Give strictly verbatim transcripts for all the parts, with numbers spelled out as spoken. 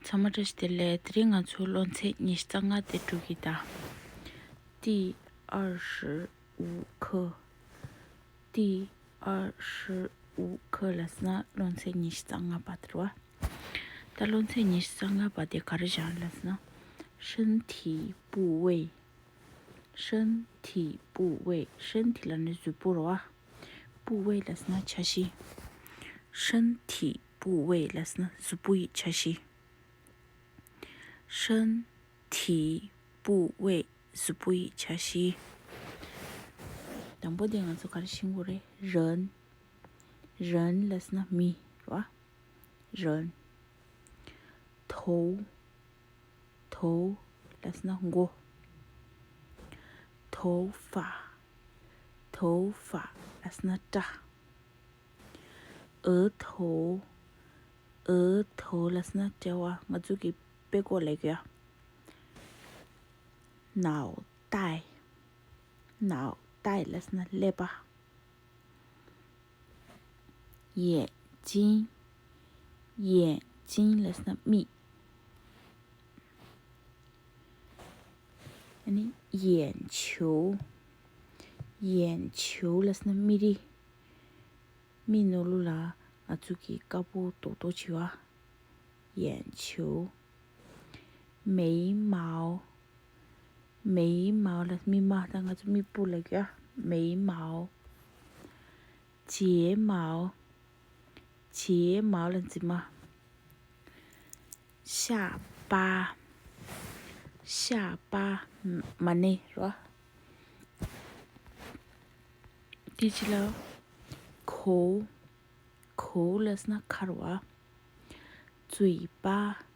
ཚང་མ་བཀྲ་ཤིས་བདེ་ལེགས། དེ་རིང་ང་ཚོ་སློབ་ཚན་ཉི་ཤུ་རྩ་ལྔ་དེ་འགྲོ་གི་ད། 第二十五课。 第二十五课 ལབ་ཟེར་ན་སློབ་ཚན་ཉི་ཤུ་རྩ་ལྔ་པ་དེ་རེད་བ། ད་སློབ་ཚན་ཉི་ཤུ་རྩ་ལྔ་པ་དེ་ག་རེ་བཞག་ལབ་ཟེར་ན། 身体部位། 身体部位། 身体 ལབ་ན་གཟུགས་པོ་རེད་བ། 部位 ལབ་ཟེར་ན་ཆ་ཤས། 身体部位 ལབ་ཟེར་ན་གཟུགས་པོ་ཡི་ཆ་ཤས། 身体部位། གཟུགས་པོ་ཡི་ཆ་ཤས། དང་པོ་དེ་ང་ཚོ་ག་རེ་ཤེས་དགོས་རེད། 人། 人 ལབ་ཟེར་ན་མི་རེད་བ། 人། 头། 头 ལབ་ཟེར་ན་མགོ། 头发། 头发 ལབ་ཟེར་ན་སྐྲ། 额头། 额头 ལབ་ཟེར་ན་དཔྲལ་བ། ང་ཚོ་གི་དཔྲལ་ཀོ་ལབ་ཀྱི་ཡ། 脑袋། 脑袋 ལབ་ཟེར་ན་ཀླད་པ། 眼睛། 眼睛 ལབ་ཟེར་ན་མིག། ཨ་ནི་眼球། 眼球 ལབ་ཟེར་ན་མིག་རིལ། མིག་ནང་ལོགས་ལ་ང་ཚོ་གི་དཀར་པོ་རྡོག་རྡོག་བྱེད་པ། 眼球། 眉毛། 眉毛 ལབ་མིག་མ། ད་ང་ཚོ་མིག་སྤུ་ལབ་ཀྱི་ཡ། 眉毛། 睫毛། 睫毛 ལབ་མཛེས་མ། 下巴། 下巴 མ་སྣེ་རེད་བ། དེ་ཕྱི་ལ། 口། 口 ལབ་ཟེར་ན་ཁ་རེད་བ། 嘴巴།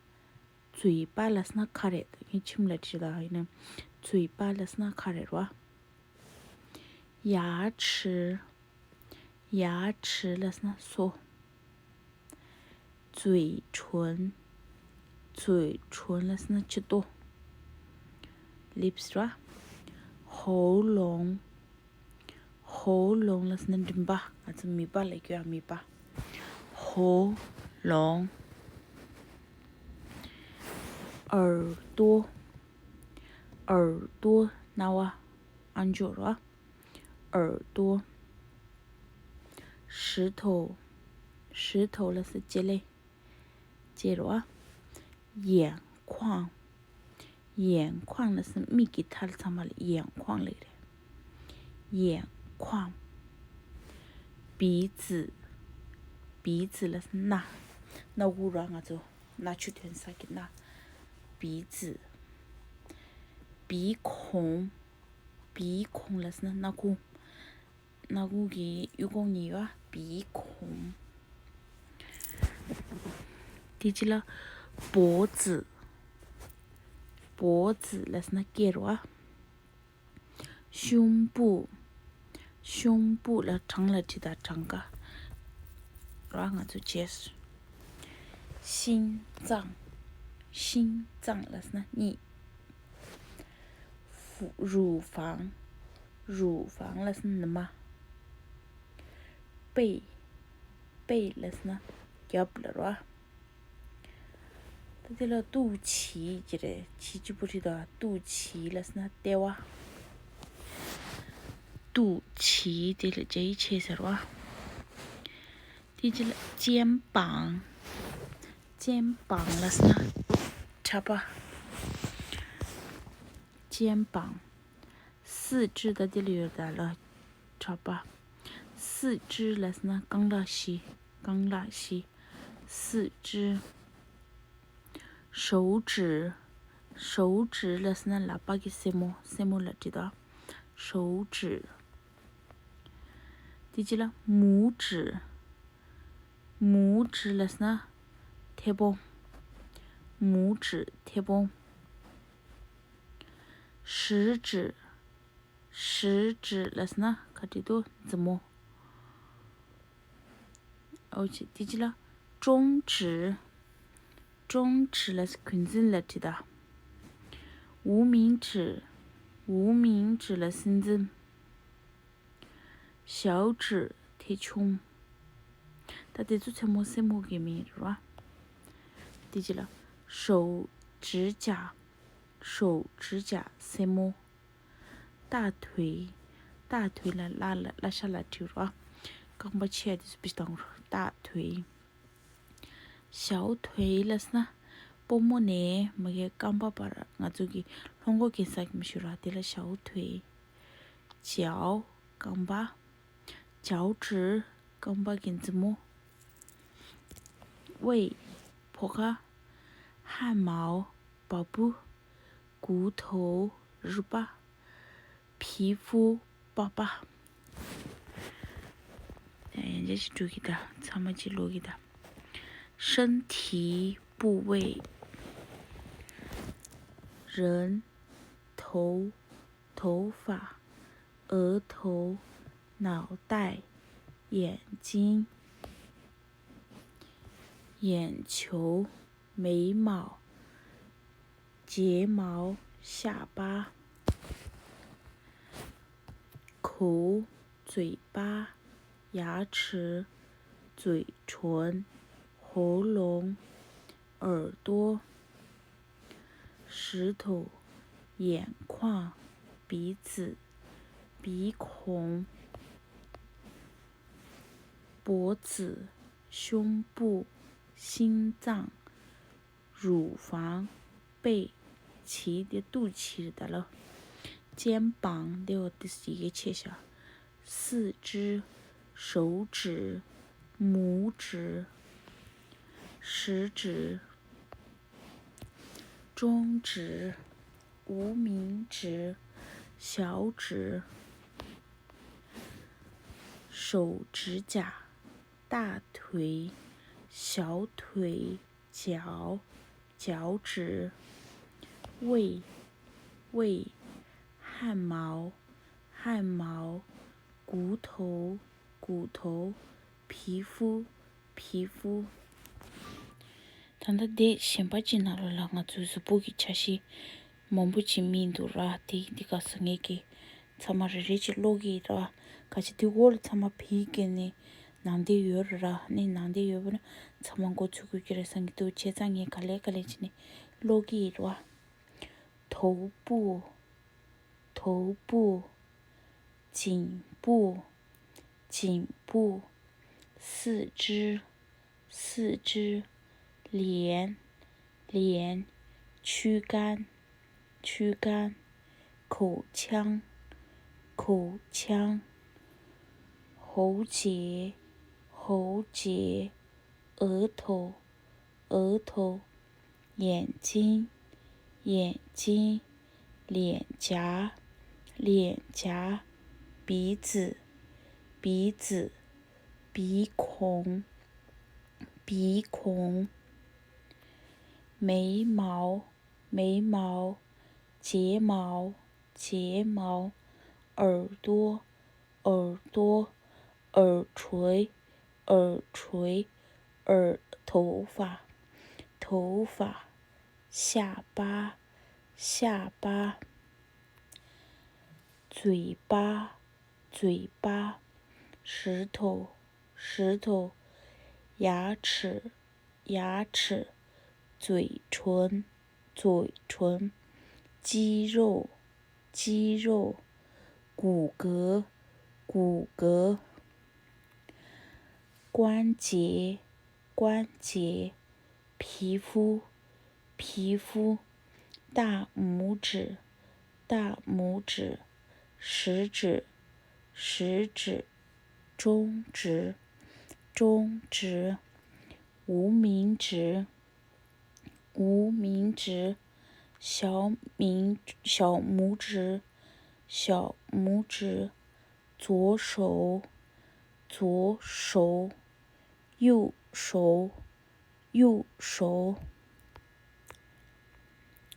嘴巴 ལབ་ཟེར་ན་ཁ་རེད། ངས་ཁྱིམ་ལ་བྲིས་ལ་ཡིན་ན། 嘴巴 ལབ་ཟེར་ན་ཁ་རེད་བ། 牙齿། 牙齿 ལབ་ཟེར་ན་སོ། 嘴唇། 嘴唇 ལབ་ཟེར་ན་མཆུ་ཏོ། Lips ར། 喉咙། 喉咙 ལབ་ཟེར་ན་མགྲིན་པ། ང་ཚོ་མིད་པ་ལབ་ཀྱི་ཡ། མིད་པ། 喉咙། 耳朵། 耳朵 རྣ་བ། ཨ་མཆོག་ར། 耳朵། 石头། 石头 ལབ་ཟེར་ན་ལྕེ་ལེ། ལྕེ་ར། 眼眶། 眼眶 ལབ་ཟེར་ན་མིག་གི་མཐའ་ཚང་མ་ལ་眼眶 ལབ་ཀྱི་རེད། 眼眶། 鼻子། 鼻子 ལབ་ཟེར་ན་སྣ། སྣ་ཁུང་ར། ང་ཚོ་སྣ་ཆུ་ཐོན་ས་གི་སྣ། 鼻子། 鼻孔། 鼻孔 ལབ་ཟེར་ན་སྣ་ཁུང་། སྣ་ཁུང་གི་ཡུལ་ཁོངས་ནི་ཡོད། 鼻孔། དེ་ཕྱི་ལ། 脖子། 脖子 ལབ་ཟེར་ན་སྐེ་རེད་བ། 胸部། 胸部 ལ་བྲང་ལ་བྲིས་དང་བྲང་ཀ་ར། ང་ཚོ་chest། 心脏། 心脏 ལབ་ཟེར་ན་གཉིད། 乳房། 乳房 ལབ་ཟེར་ན་ནུ་མ། 背། 背 ལབ་ཟེར་ན་རྒྱབ་ལ་ར། ད་དེ་ལ་ཏུའུ་ཆི་ཅི་རེད། ཆི་གཅིག་པུ་རེད་ད། ཏུའུ་ཆི་ལབ་ཟེར་ན་ལྟེ་བ། ཏུའུ་ཆི་དེ་ལ་ཇའི་ཆེ་ཟེར་བ། དེ་ཅི་ལ། 肩膀། 肩膀 ལབ་ཟེར་ན་ཕྲག་པ། 肩膀། 四肢 ད་དེ་ལ་ཡོད་ད་ལ། ཕྲག་པ། 四肢 ལབ་ཟེར་ན་རྐང་ལག་བཞི། རྐང་ལག་བཞི། 四肢། 手指། 手指 ལབ་ཟེར་ན་ལག་པ་གི་སེན་མོ། སེན་མོ་ལ་བྲིས་དང་། 手指། དེ་ཅི་ལ། 拇指། 拇指 ལབ་ཟེར་ན་མཐེ་བོང་། 拇指། མཐེ་བོང་། 食指། 食指 ལབ་ཟེར་ན་ག་རེ་འདུག་མཛུབ་མོ། ཨོ་ཅི། དེ་ཅི་ལ། 中指། 中指 ལབ་ཟེར་ན་གུས་འཛིན་ལ་བྲིས་དང་། 无名指། 无名指 ལབ་ཟེར་ན་སྲིད་འཛིན། 小指། མཐེ་ཆུང་། ད་དེ་ཚོ་མཚན་མོ་སེན་མོ་གི་མིང་རེད་བ། དེ་ཅི་ལ། 手指甲，手指甲 སེན་མོ། 大腿། 大腿 ལ་བརླ་ལ་བརླ་ཤ་ལ་བྲིས་རོགས། རྐང་པ་ཆེ་དེ་ཚོ་བི་བཏང་རོགས། 大腿། 小腿 ལབ་ན་པུས་མོ་ནས་མ་གི་རྐང་པ་བར་ང་ཚོ་གི་སློང་མགོ་གི་ས་གི་མི་ཞུ་ར་དེ་ལ་小腿། 脚། རྐང་པ། 脚趾། རྐང་པ་གི་མཛུབ་མོ། 胃། ཕོ་ཁ། 汗毛། བ་སྤུ། 骨头། རུས་པ། 皮肤། པགས་པ། ཡང་ཡང་ཅིག་འགྲོ་གི་ད། ཚང་མ་ཅིག་ཀློག་གི་ད། 身体部位། 人། 头头发，额头，脑袋，眼睛，眼球，眉毛，睫毛，下巴，口，嘴巴，牙齿，嘴唇，喉咙，耳朵，石头，眼眶，鼻子，鼻孔，脖子，胸部，心脏，乳房，背， ཆེ་དེ་ཏུ་ཆེ་རེད་ད་ལོ། 肩膀 དེ་འོ་དེ་ཡི་གེ་ཆེ་ཤ། 四肢། 手指，拇指，食指，中指，无名指，小指，手指甲，大腿，小腿， 脚，脚趾，胃，胃，汗毛，汗毛，骨头，骨头，皮肤，皮肤。 ད་ལྟ་དེ་གཞན་པ་ཅིག་ནང་ལོགས་ལ་ང་ཚོའི་གཟུགས་པོ་གི་ཆ་ཤས་མང་པོ་ཅིག་སྨིན་འདུག་ར། དེ་འདི་ག་ས་ངེད་ཀྱི་ཚང་མ་རེ་རེ་ཅིག་ཀློག་གི་ཡིན་ར། ག་ཅི་དེ་འོག་ལ་ཚང་མ་བི་གི་ནི་ནང་དེ་ཡོད་རེད་ར། ནི་ནང་དེ་ཡོད་པ་ན་ཚང་མ་མགོ་ཚོད་དགོས་ཀྱི་རེད་བསམ་གྱི་འདུག་བྱས་ཙང་ངས་ག་ལེ་ག་ལེ་བྱས་ནས་ཀློག་གི་ཡིན་ར། 头部，头部，颈部，颈部，四肢， 四肢，脸，脸，躯干，躯干，口腔，口腔，喉结，喉结，额头，额头，眼睛，眼睛，脸颊，脸颊，鼻子，鼻子， 鼻孔，鼻孔，眉毛，眉毛，睫毛，睫毛，耳朵，耳朵，耳垂，耳垂，耳，头发，头发，下巴，下巴，嘴巴， 嘴巴，石头，石头，牙齿，牙齿，嘴唇，嘴唇，肌肉，肌肉，骨骼，骨骼，关节，关节，皮肤，皮肤，大拇指，大拇指，食指，食指，中指，中指，无名指，无名指，小名，小拇指，小拇指，左手，左手，右手， 右手。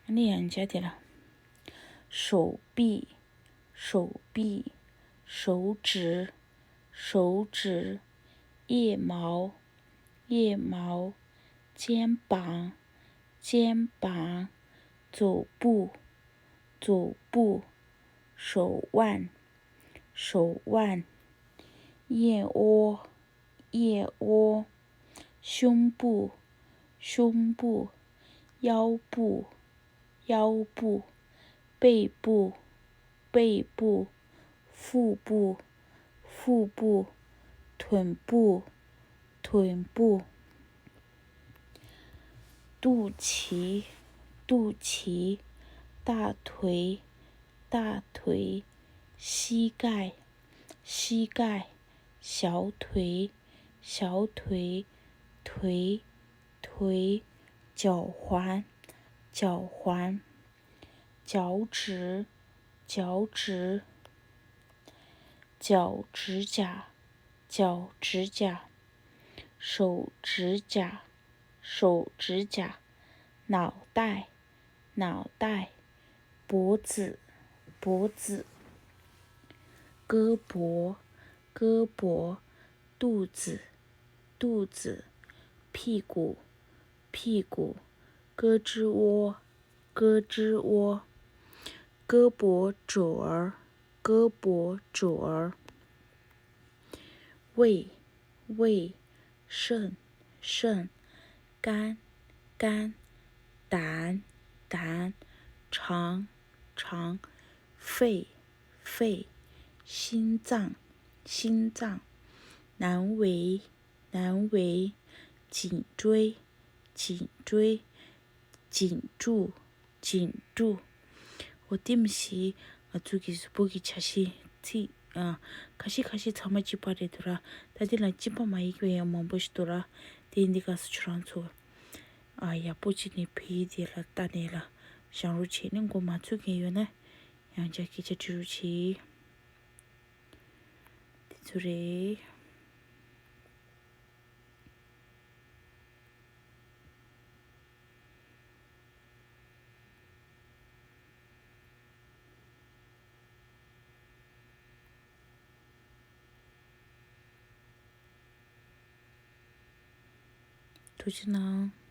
ཨ་ནི་ཡང་བྱས་དེ་ལ། 手臂，手臂，手指，手指，腋毛，腋毛，肩膀，肩膀，足部，足部，手腕，手腕，腋窝， 腋窝，胸部，胸部，腰部，腰部，背部，背部，腹部，腹部，臀部，臀部。肚脐，肚脐，大腿，大腿，膝盖，膝盖，小腿，小腿，腿，腿，脚环，脚环，脚趾，脚趾，脚指甲，脚指甲，手指甲，手指甲，脑袋，脑袋，脖子，脖子，胳膊，胳膊，肚子，肚子，屁股，屁股，胳肢窝，胳肢窝，胳膊肘儿，胳膊肘儿，胃，胃，肾，肾，肝，肝，胆，胆，肠，肠，肺，肺，心脏，心脏，阑尾， 阑尾，颈椎，颈椎，颈柱，颈柱。འོ་དེ་མི་ཤེས། ང་ཚོ་གི་གཟུགས་པོ་གི་ཆ་ཤས་ཚིག་ཨ། ཁ་ཤས་ཁ་ཤས་ཚང་མ་གཅིག་པ་རེད་འདུག་ར། ད་དེ་ལ་གཅིག་པ་མ་ཡིན་པ་ཡང་མང་པོ་ཞིག་འདུག་ར། དེ་ཡིན་དུས་སྐབས་སུ་ཁྱོད་རང་ཚོ་ཨ་ཡག་པོ་བྱས་ནས་བོད་ཡིག་དེ་ལ་ལྟ་ནས་ལ་སྦྱང་རོགས་བྱས་ནས། མགོ་མ་ཚོས་མཁན་ཡོད་ན་ཡང་བསྐྱར་སྐད་ཆ་དྲི་རོགས་བྱེད། དེ་ཚོ་རེད། ཐུགས་རྗེ་གནང་།